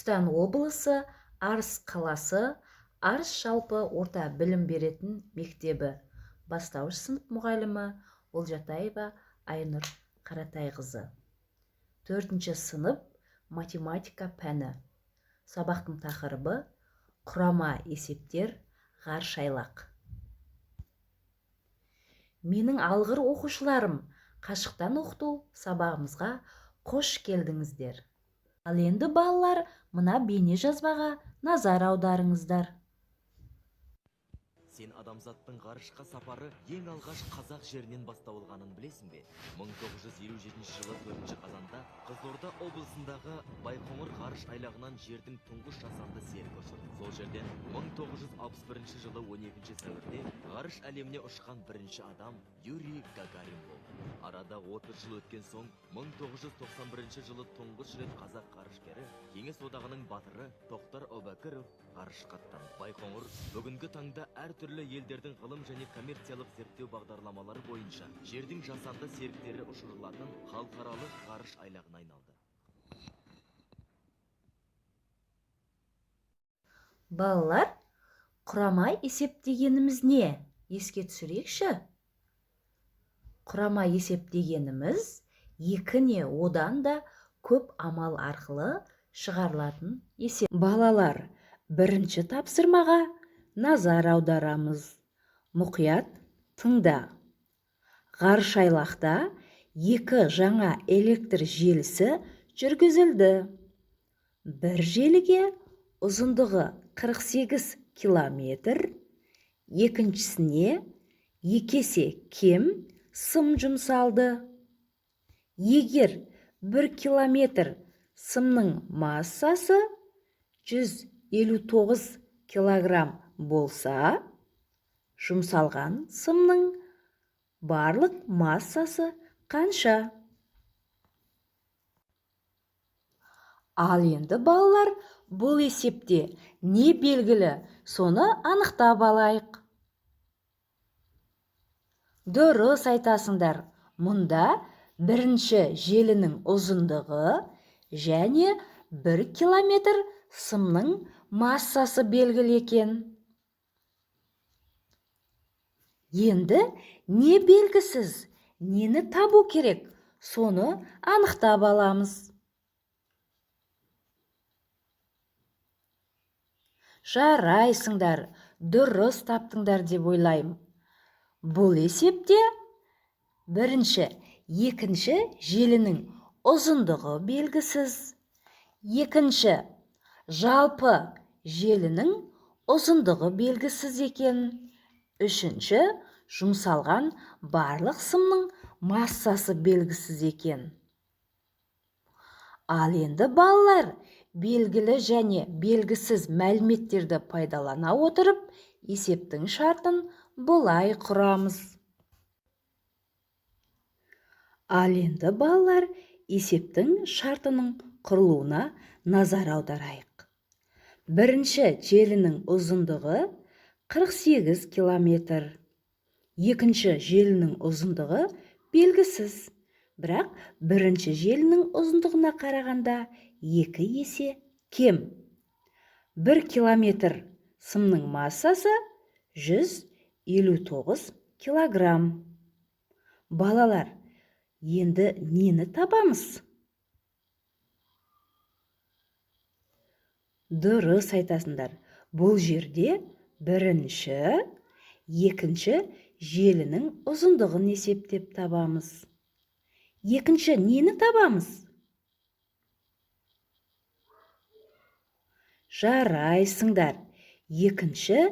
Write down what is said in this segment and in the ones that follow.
Түркістан облысы, Арыс қаласы, Арыс жалпы орта білім беретін мектебі. Бастауыш сынып мұғалімі Олжатаева Айнұр Қаратайқызы. 4-ші сынып, математика пәні. Сабақтың тақырыбы құрама есептер, ғарыш айлақ. Менің алғыр оқушыларым, қашықтан оқыту сабағымызға қош келдіңіздер. Ал енді балалар, мына бейне жазбаға назар аударыңыздар. Сен адамзаттың ғарышқа сапары ең алғаш қазақ жерінен басталғанын білесің бе? 1957 жылы 4 қазанда Қызылорда облысындағы Байқоңыр ғарыш айлағынан жердің тұңғыш жасанды серігі ұшырылды. Сол жерден 1961 жылы 12 сәуірде ғарыш әлеміне ұшқан бірінші адам Юрий Гагарин болды. Арада 30 жыл өткен соң 1991 жылы тұңғыш рет қазақ ғарышкері, Кеңес Одағының батыры Тоқтар Әубәкіров ғарышқа аттанды. Байқоңыр бүгінгі таңда әртүрлі елдердің ғылым және коммерциялық зерттеу бағдарламалары бойынша жердің жасанды серіктері ұшырылатын халықаралық ғарыш айлағына айналды. Балалар, құрама есеп дегеніміз не? Еске түсірейікші. Құрама есеп дегеніміз екі не одан да көп амал арқылы шығарылатын есеп. Балалар, бірінші тапсырмаға назар аударамыз. Мұқият тыңда. Ғарыш айлақта екі жаңа электр желісі жүргізілді. Бір желіге ұзындығы 48 километр, екіншісіне екі есе кем сым жұмсалды. Егер 1 километр сымның массасы 159 килограмм болса, жұмсалған сымның барлық массасы қанша? Ал енді балалар, бұл есепте не белгілі, соны анықтап алайық. Дұрыс айтасыңдар, мұнда бірінші желінің ұзындығы және 1 километр сымның массасы белгілі екен. Енді не белгісіз, нені табу керек, соны анықтап аламыз. Жарайсыңдар, дұрыс таптыңдар деп ойлаймын. Бұл есепте бірінші, екінші желінің ұзындығы белгісіз. Екінші, жалпы желінің ұзындығы белгісіз екен. Үшінші, жұмсалған барлық сымның массасы белгісіз екен. Ал енді балалар, белгілі және белгісіз мәліметтерді пайдалана отырып, есептің шартын бұлай құрамыз. Ал енді балалар, есептің шартының құрылуына назар аударайық. Бірінші желінің ұзындығы 48 километр. Екінші желінің ұзындығы белгісіз, бірақ бірінші желінің ұзындығына қарағанда 2 есе кем. 1 километр сымның массасы 159 килограмм. Балалар, енді нені табамыз? Дұрыс айтасыңдар. Бұл жерде бірінші, екінші желінің ұзындығын есептеп табамыз. Екінші нені табамыз? Жарайсыңдар. Екінші,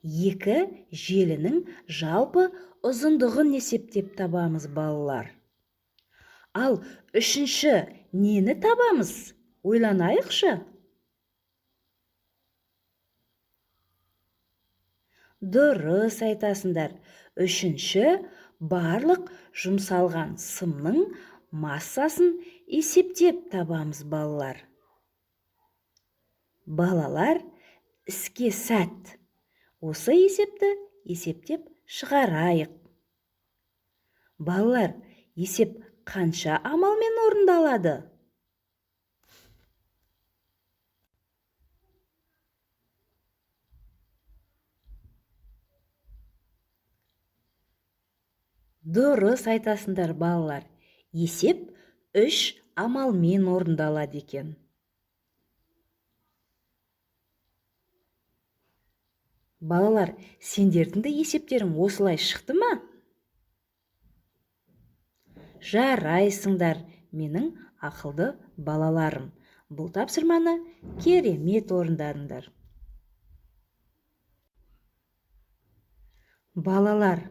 екі желінің жалпы ұзындығын есептеп табамыз, балалар. Ал үшінші нені табамыз? Ойланайықшы. Дұрыс айтасыңдар. Үшінші, барлық жұмсалған сымның массасын есептеп табамыз, балалар. Балалар, іске сәт. Осы есепті есептеп шығарайық. Балалар, есеп қанша амалмен орындалады? Дұрыс айтасыңдар, балалар. Есеп 3 амалмен орындалады екен. Балалар, сендердің де есептерің осылай шықты ма? Жарайсыңдар, менің ақылды балаларым. Бұл тапсырманы керемет орындадыңдар. Балалар,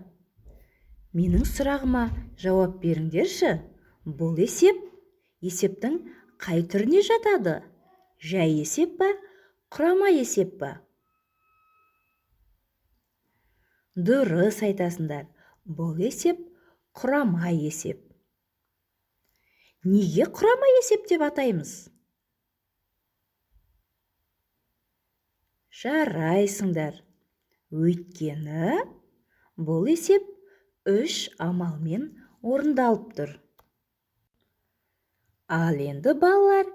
менің сұрағыма жауап беріңдерші. Бұл есеп есептің қай түріне жатады? Жай есеп па, құрама есеп па? Дұрыс айтасыңдар. Бұл есеп құрама есеп. Неге құрама есеп деп атаймыз? Жарайсыңдар. Өйткені бұл есеп 3 амалмен орындалып тұр. Ал енді балалар,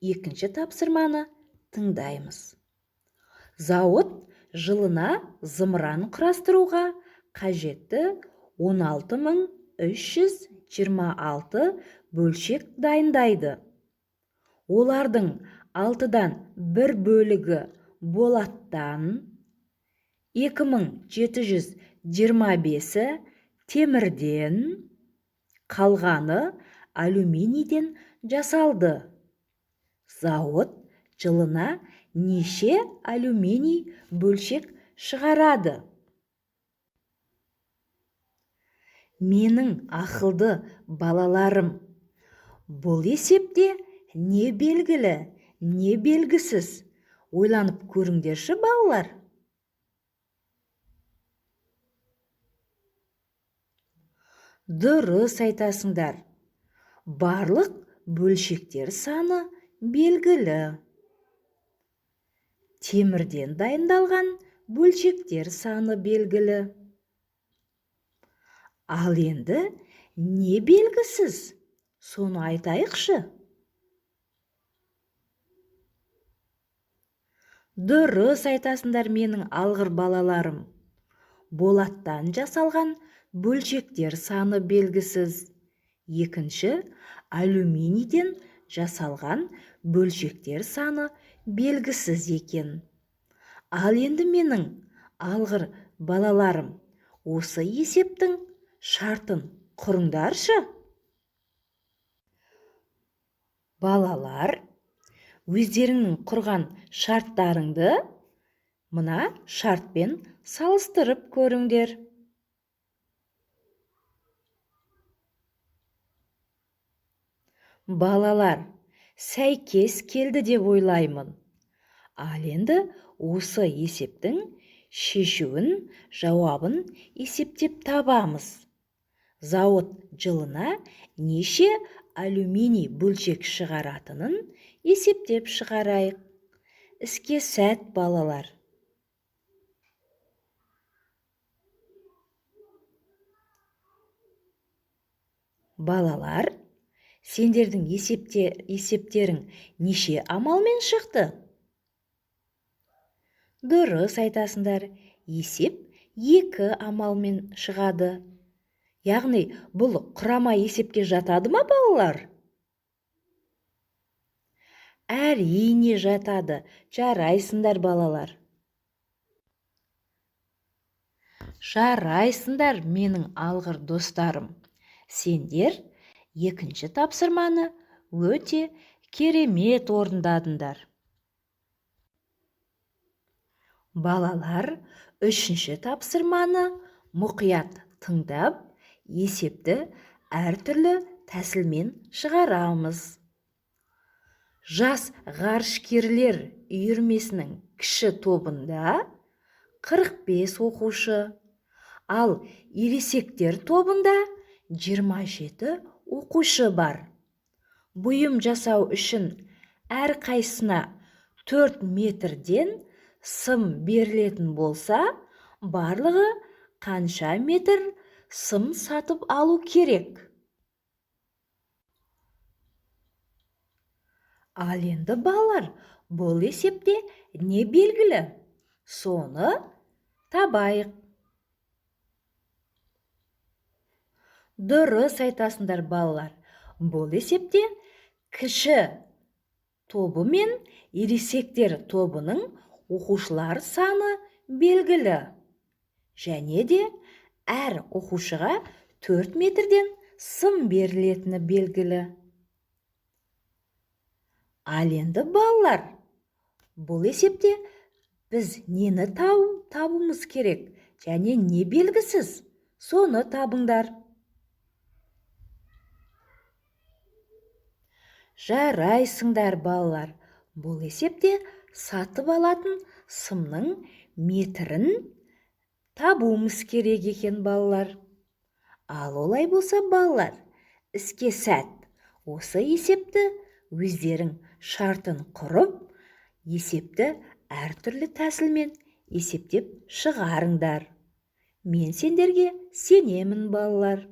екінші тапсырманы тыңдаймыз. Зауыт жылына зымыран құрастыруға қажетті 16326 бөлшек дайындайды. Олардың 6-дан 1 бөлігі болаттан, 2725-і темірден, қалғаны алюминийден жасалды. Зауыт жылына неше алюминий бөлшек шығарады? Менің ақылды балаларым, бұл есепте не белгілі, не белгісіз? Ойланып көріңдерші, балалар. Дұрыс айтасыңдар. Барлық бөлшектер саны белгілі. Темірден дайындалған бөлшектер саны белгілі. Ал енді не белгісіз? Соны айтайықшы. Дұрыс айтасыңдар, менің алғыр балаларым. Болаттан жасалған бөлшектер саны белгісіз. Екінші, алюминийден жасалған бөлшектер саны белгісіз екен. Ал енді менің алғыр балаларым, осы есептің шартын құрыңдаршы. Балалар, өздеріңнің құрған шарттарыңды мына шартпен салыстырып көріңдер. Балалар, сәйкес келді деп ойлаймын. Ал енді осы есептің шешуін, жауабын есептеп табамыз. Зауыт жылына неше алюминий бөлшек шығаратынын есептеп шығарайық. Іске сәт, балалар. Балалар, сендердің есептерің неше амалмен шықты? Дұрыс айтасыңдар, есеп 2 амалмен шығады. Яғни, бұл құрама есепке жатады ма, балалар? Әрине жатады. Жарайсыңдар, балалар. Жарайсыңдар, менің алғыр достарым. Сендер екінші тапсырманы өте керемет орындадыңдар. Балалар, үшінші тапсырманы мұқият тыңдап, есепті әртүрлі тәсілмен шығарамыз. Жас ғарышкерлер үйірмесінің кіші тобында 45 оқушы, ал ересектер тобында 27 оқушы бар. Бұйым жасау үшін әрқайсысына 4 метрден сым берілетін болса, барлығы қанша метр сым сатып алу керек? Ал енді балалар, бұл есепте не белгілі? Соны табайық. Дұрыс айтасыңдар, балалар. Бұл есепте кіші тобы мен ересектер тобының оқушылар саны белгілі. Және де әр оқушыға 4 метрден сым берілетіні белгілі. Ал енді балалар, бұл есепте біз нені табуымыз керек және не белгісіз, соны табыңдар. Жарайсыңдар, балалар. Бұл есепте сатып алатын сымның метрін табуымыз керек екен, балалар. Ал олай болса, балалар, іске сәт. Осы есепті өздерің шартын құрып, есепті әртүрлі тәсілмен есептеп шығарыңдар. Мен сендерге сенемін, балалар.